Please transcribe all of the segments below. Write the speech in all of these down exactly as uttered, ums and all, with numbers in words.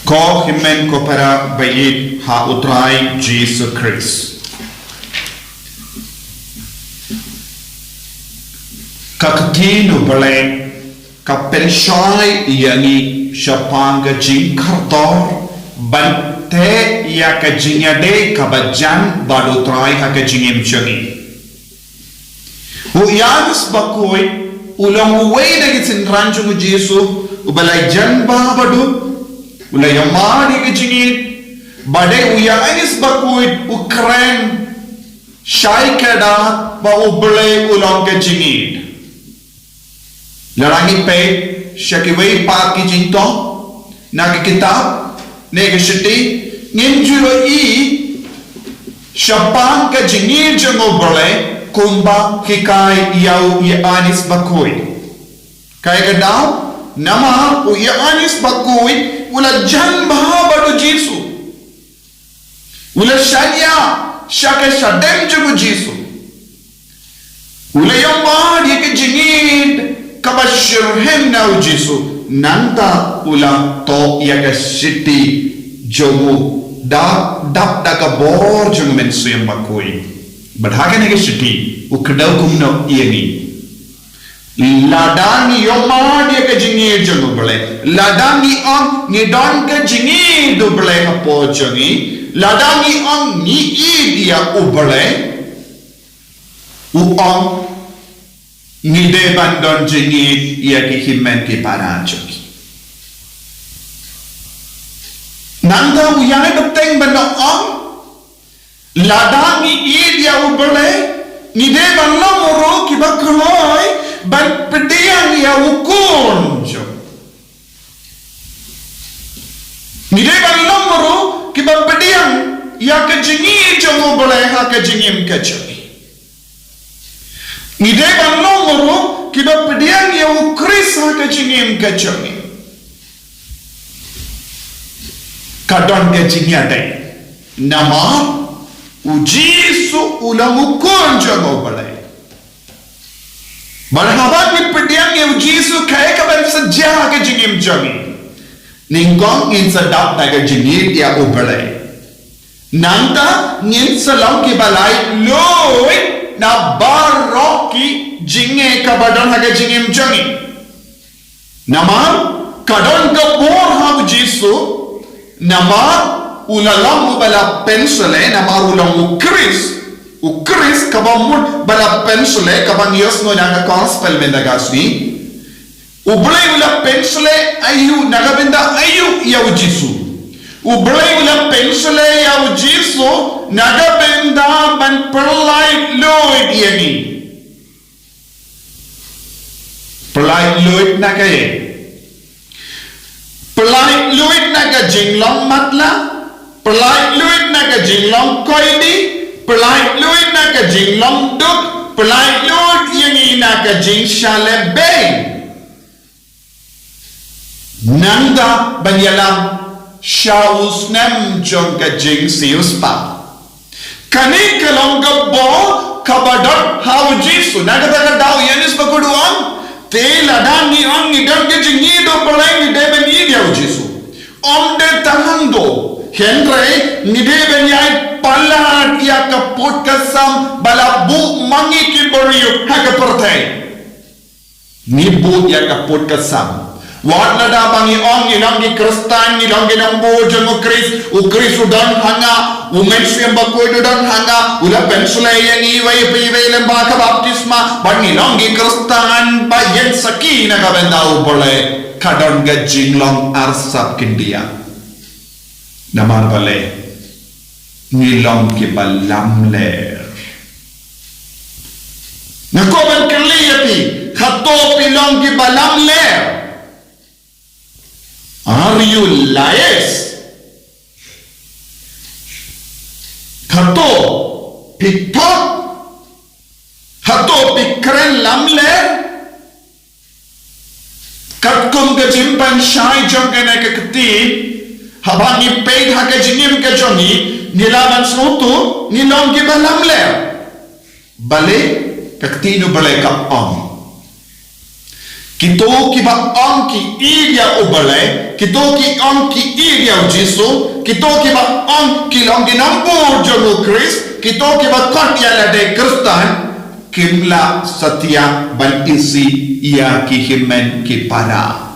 Ko hynmen ko para ba ïeit ha U Trai Jisu Khrist. Ka ktien U Blei ka pynshai ïa ngi shaphang ka jingkordor ban teh ïa ka jingïadei kaba jan bad U Trai ha ka jingim jong ngi. U Ïoannis Bakhuid u long uwei na ki synran jong U Jisu uba la jan bha bad u, u la ïamad ïa ka jingïeit. Bad u Ïoannis Bakhuid u kren shai kyrdan ba U Blei u long ka jingïeit. Lada ngi peit sha kiwei pat ki jingthoh na ka kitab ne ka shithi, ngin ju ïohi shaphang ka jingïeit jong U Blei kumba hikai ïa u Ïoannis Bakhuid. Kaei ka daw? Namar u Ïoannis Bakhuid u la jan bha bad U Jisu. U la shaniah sha ka shadem jong U Jisu. U la ïamad ïa ka jingïeit kaba shitrhem na U Jisu. Nangta u la thoh ïa ka shithi jong u da dap da ka bor jong U Mynsiem Bakhuid. Bad ha kane ka shithi u kdew kumno ïa ngi? Lada ngi ïamad ïa ka jingïeit jong U Blei, lada ngi ong ngi don ka jingïeit U Blei hapoh jong ngi, lada ngi ong ngi ïeit ïa U Blei, u ong ngi dei ban don jingïeit ïa ki hynmen ki para jong ngi. Nangta u ïai bteng ban ong, lada ngi ïeit ïa U Blei, ngi dei ban long ruh kiba kloi ban pdiang ïa u Khun jong u. Ngi dei ban long ruh kiba pdiang ïa ka jingïeit jong U Blei ha ka jingim ka jong ngi. Ngi dei ban long ruh kiba pdiang ïa U Khrist ha ka jingim ka jong ngi. Ka don ka jingïadei namar U Jisu u long u Khun jong U Blei. Bad haba ngi pdiang ïa U Jisu, kaei kaban sa jia ha ka jingim jong ngi? Nyngkong ngin sa dap da ka jingïeit ïa U Blei. Nangta ngin sa long kiba laitluid na baroh ki jingeh kaba don ha ka jingim jong ngi. Namar ka don ka bor ha U Jisu, namar u la long uba la pynshlei, namar u long U Khrist, U Khrist kaba mut ba la pynshlei, kaba ngi ïohsngew na ka gospel mynta ka sngi. U Blei u la pynshlei aïu, na ka bynta aïu ïa U Jisu? U Blei u la pynshlei ïa U Jisu na ka bynta ban pyllait luid ïa ngi. Pyllait luid na kaei? Pyllait luid na ka jinglong matlah, pyllait luid na ka jinglong koidi, pyllait luid na ka jinglong duk, pyllait luid ïa ngi na ka jingshah lehbeiñ. Nangta ban ïalam sha u snem jong ka jingsiewspah. Kane ka long ka bor kaba don ha U Jisu. Na kata ka daw u Ïoannis Bakhuid u ong, te lada ngi ong ngi don ka jingïeit U Blei, ngi dei ban ïeit ïa U Jisu. Ym dei tang hangto, hynrei ngi dei ban ïai palat ïa ka pud ka sam ba la buh ma ngi ki briew ha ka pyrthei. Ngi buh ïa ka pud ka sam. Wat lada ba ngi ong ngi long ki Khristan, ngi long ki nongbud jong U Khrist, U Khrist u don ha nga, U Mynsiem Bakhuid u don ha nga, u la pynshlei ïa ngi iwei pa iwei lem bad ka baptisma, ba ngi long ki Khristan ba ïeng sakhi na ka bynta U Blei, ka don ka jinglong arsap khyndiat. Namar balei? Ngi long kiba lamler. Nga kwah ban kylli ïa phi, hato phi long kiba lamler? Are you liars? Hato phi thok? Hato phi kren lamler? Katkum ka jingpynshai jong kane ka ktien, haba ngi peit ha ka jingim ka jong ngi, ngi lah ban sngewthuh ngi long kiba lamler. Balei? Ka ktien U Blei ka ong, Kito kiba ong ki ïeit ïa U Blei, kito ki ong ki ïeit ïa U Jisu, kito kiba ong ki long ki nongbuh jong U Khrist, kito kiba khot ïa lade Khristan, kim lah satia ban isih ïa ki hynmen ki para.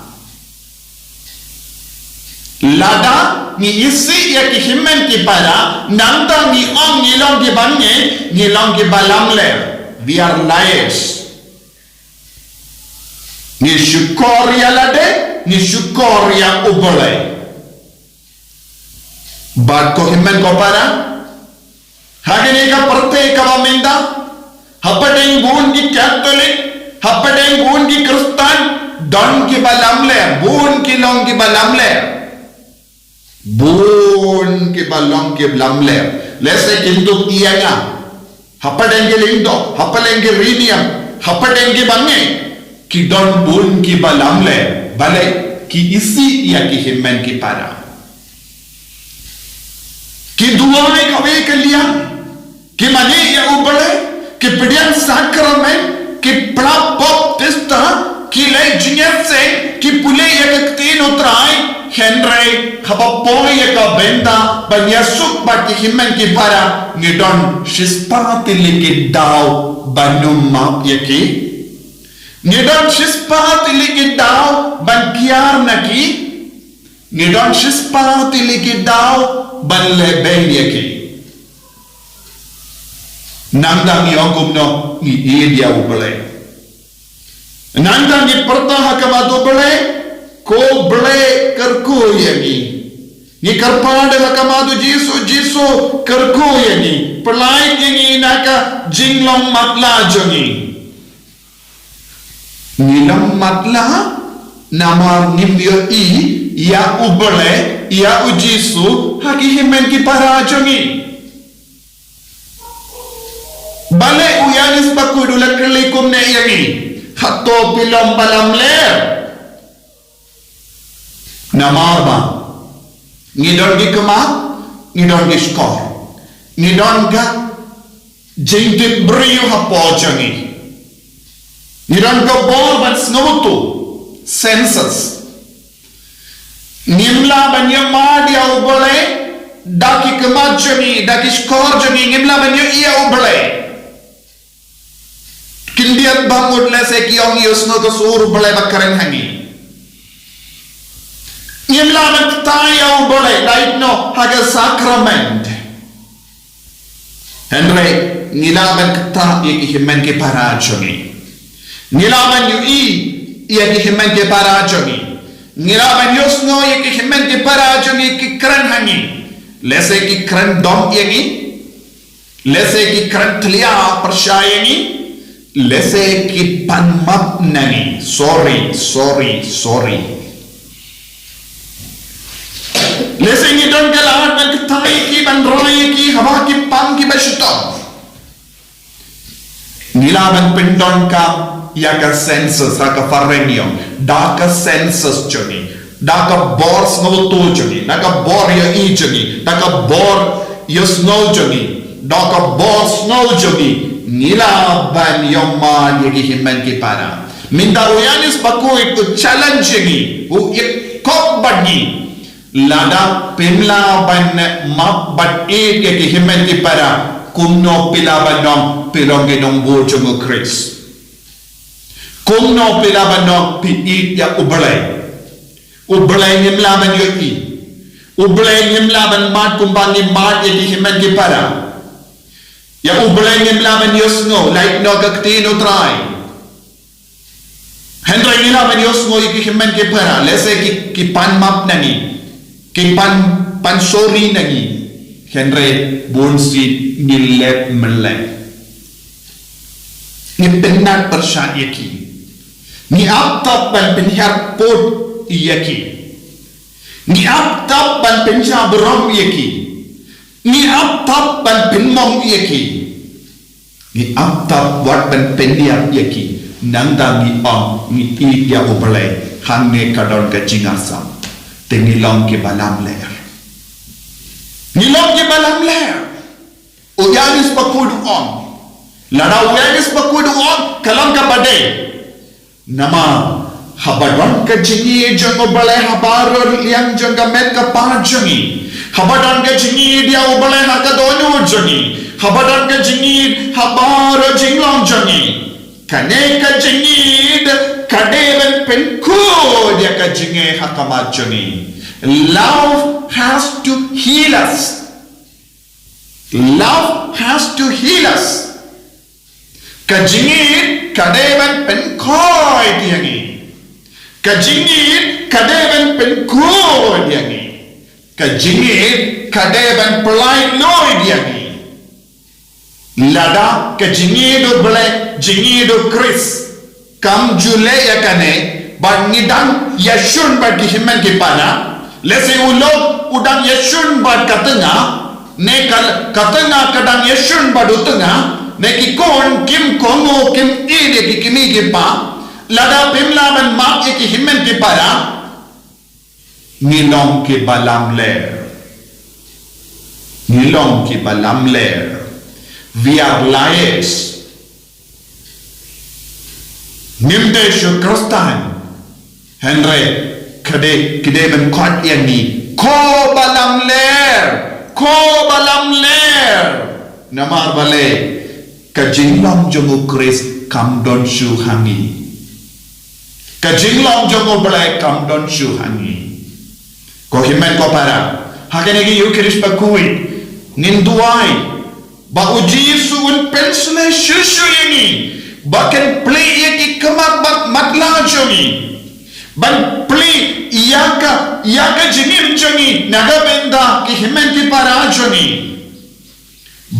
Lada ngi isih ïa ki hynmen ki para, nangta ngi ong ngi long kiba ngeit, ngi long kiba lamler. We are liars. Ngi shukor ïa lade, ngi shukor ïa U Blei. Bad ko hynmen ko para, ha kane ka pyrthei kaba mynta, hapdeng bun ki Katholik, hapdeng bun ki Khristan, don kiba lamler, bun ki long kiba lamler. Bun kiba long ki lamler. Lehse kim duk ïa nga. Hapdeng ki lyngdoh, hapdeng ki riewniam, hapdeng kiba ngeit, ki don bun kiba lamler. Balei? Ki isih ïa ki hynmen ki para. Ki duwai kawei ka liang. Ki mane ïa U Blei, ki pdiang sakramen, ki pynlap baptister, ki leh jingïaseng, ki pule ïa ka ktien U Trai, hynrei haba poi ïa ka bynta ban ïasuk bad ki hynmen ki para, ngi don shispah tylli ki daw ban ym map ïa ki. Ngi don shispah tylli ki daw ban kiar na ki. Ngi don shispah tylli ki daw ban lehbeiñ ïa ki. Nangta ngi ong kumno? Ngi ïeit ïa U Blei. Nangta ngi pyrta ha khmat U Blei, ko Blei kyrkhu ïa ngi. Ngi kyrpad ha khmat U Jisu, Jisu kyrkhu ïa ngi. Pyllait ïa ngi na ka jinglong matlah jong ngi. Ngi long matlah namar ngim ïohi ïa U Blei, ïa U Jisu ha ki hynmen ki para jong ngi. Balei u Ïoannis Bakhuid u la kylli kumne ïa ngi? Hato phi long ba lamler? Namar ba ngi don ki khmat, ngi don ki shkor, ngi don ka jingtip briew hapoh jong ngi. Ngi don ka bor ban sngewthuh, senses. Ngim lah ban ïohmad ïa U Blei da ki khmat jong ngi, da ki shkor jong ngi, ngim lah ban ïohi ïa U Blei. Khyndiat ba mut lehse ki ong ïohsngew ka sur U Blei ba kren ha ngi. Ngim lah ban kyntait ïa U Blei, lait noh ha ka sakramen. Hynrei ngi lah ban kyntait ïa ki hynmen ki para jong ngi. Ngi lah ban ïohi ïa ki hynmen ki para jong ngi. Ngi lah ban ïohsngew ïa ki hynmen ki para jong ngi ki kren ha ngi. Lehse ki kren dom ïa ngi. Lehse ki kren tlia pyrshah ïa ngi. Lehse ki pan map na ngi. Sorry, sorry, sorry. Lehse ngi don ka lad ban kyntait ïa ki, ban roi ïa ki haba ki pan kiba shitom. Ngi lah ban pyndonkam ïa ka senses ha ka phareng ïong, da ka senses jong ngi, da ka bor sngewthuh jong ngi, da ka bor ïohi jong ngi, da ka bor ïohsngew jong ngi, da ka bor sngew jong ngi. Ngi lah ban ïohmad ïa ki hynmen ki para. Mynta u Ïoannis Bakhuid u challenge ïa ngi, u ïakop bad ngi. Lada phim lah ban map bad ïeit ïa ki hynmen ki para, kumno phi lah ban ong phi long ki nongbuh jong U Khrist? Kumno phi lah ban ong phi ïeit ïa U Blei? U Blei ngim lah ban ïohi. U Blei ngim lah ban mad kumba ngi mad ïa ki hynmen ki para. Ïa U Blei ngim lah ban ïohsngew, lait noh ka ktien U Trai. Hynrei ngi lah ban ïohsngew ïa ki hynmen ki para, lehse ki, ki pan map na ngi, ki pan, pan sorry na ngi. Hynrei bun sien ngi leh mynleh. Ngi pynnat pyrshah ïa ki. Ngi ap tap ban pynhiar pud ïa ki. Ngi ap tap ban pynjah burom ïa ki. Ngi ap tap ban pynmong ïa ki. Ngi ap tap wat ban pynïap ïa ki, nangta ngi ong ngi ïeit ïa U Blei, hangne ka don ka jingïasam. Te ngi long kiba lamler. Ngi long kiba lamler. U Ïoannis Bakhuid u ong. Lada u Ïoannis Bakhuid u ong, ka long kaba dei. Namar Haba don ka jingïeit jong U Blei ha baroh liang jong ka met ka pa jong ngi. Haba don ka jingïeit ïa U Blei ha ka dohnud jong ngi. Haba don ka jingïeit ha baroh jinglong jong ngi. Kane ka jingïeit ka dei ban pynkhuid ïa ka jingeh ha khmat jong ngi. Love has to heal us. Love has to heal us. Ka jingïeit ka dei ban pynkhuid ïa ngi. Ka jingïeit ka dei ban pynkhuid ïa ngi. Ka jingïeit ka dei ban pyllait luid ïa ngi. Lada ka jingïeit U Blei, jingïeit U Khrist kam ju leh ïa kane, bad ngi dang ïashun bad ki hynmen ki para. Lehse u lok u dang ïashun bad ka tnga, ne ka, ka tnga ka dang ïashun bad u tnga, ne ki khun kim kohnguh kim ïeit ïa ki kmie ki kpa. Lada phim lah ban map ïa ki hynmen ki para, ngi long kiba lamler. Ngi long kiba lamler. We are liars. Ngim dei shuh Khristan. Hynrei ka dei, ki dei ban khot ïa ngi ko ba lamler. Ko ba lamler. Namar balei? Ka jinglong jong U Khrist kam don shuh ha ngi. Ka jinglong jong U Blei kam don shuh ha ngi. Ko hynmen ko para, ha kane ka Ïukharist bakhuid, ngin duwai ba U Jisu un pynshlei shuh shuh ïa ngi, ba kan plie ïa ki khmat bad matlah jong ngi, ban plie ïa ka, ïa ka jingim jong ngi na ka bynta ki hynmen ki para jong ngi.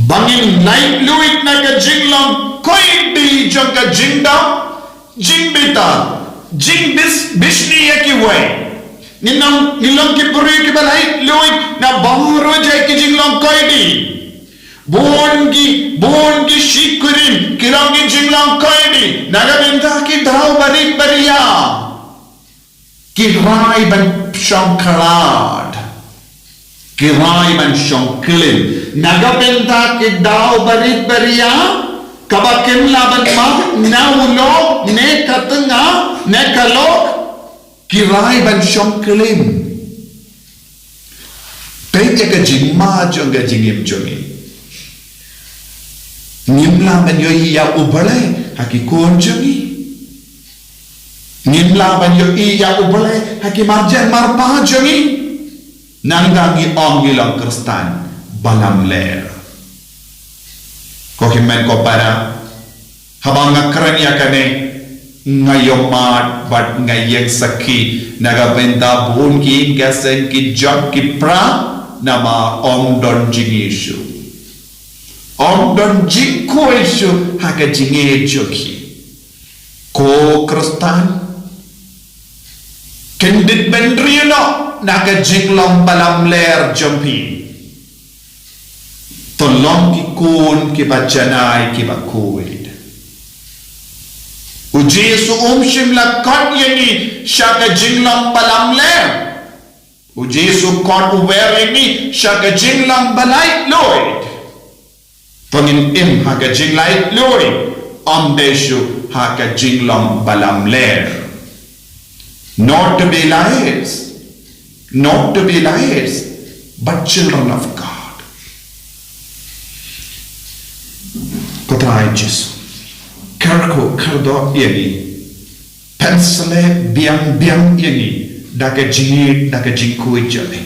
Ba ngin lait luid na ka jinglong koit di jong ka jingdom, jingbitar, jingbis, bishni ïa kiwei. Ngin long, ngin long ki briew kiba lait luid na baroh jait ki jinglong koit di. Bun ki, bun ki shi kurim ki long ki jinglong koit di na ka bynta ki daw barit baria. Ki rai ban shong khlad. Ki rai ban shong klim na ka bynta ki daw barit baria, kaba kim lah ban map na u lok ne ka tnga ne ka lok. Ki rai ban shong klim. Peit ïa ka jingma jong ka jingim jong ngi. Ngim lah ban ïohi ïa U Blei ha ki khun jong ngi. Ngim lah ban ïohi ïa U Blei ha ki marjan marpa jong ngi. Nangta ngi ong ngi long Khristan ba lamler. Ko hynmen ko para, haba nga kren ïa kane, nga ïohmad bad nga ïeng sakhi na ka bynta bun ki ïing ki sem, ki jong ki para, namar ym don jingïeit shuh. Ym don jingkhuid shuh ha ka jingïeit jong ki. Ko Khristan, kyndit bynriew noh na ka jinglong ba lamler jong phi. To long ki khun kiba janai kiba khuid. U Jisu um shym la khot ïa ngi sha ka jinglong ba lamler. U Jisu khot u wer ïa ngi sha ka jinglong ba lait luid. To ngin im ha ka jinglait luid, ym dei shuh ha ka jinglong ba lamler. Not to be liars, not to be liars, but children of God. Ko Trai Jisu, kyrkhu kyrdoh ïa ngi. Pynshlei biang biang ïa ngi da ka jingïeit, da ka jingkhuid jong me.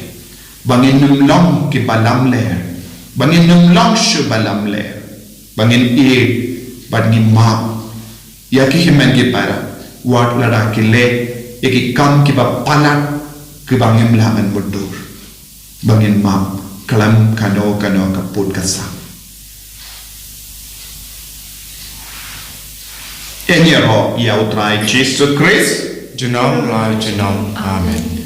Ba ngin ym long kiba lamler, ba ngin ym long shuh ba lamler, ba ngin ïeit bad ngin map ïa ki hynmen ki para, wat lada ki leh ïa ki kam kiba palat, kiba ngim lah ban mutdur. Ba ngin map khlem kano kano ka pud ka sam. Ïaroh ïa U Trai Jisu Khrist. Junom la junom. Amen.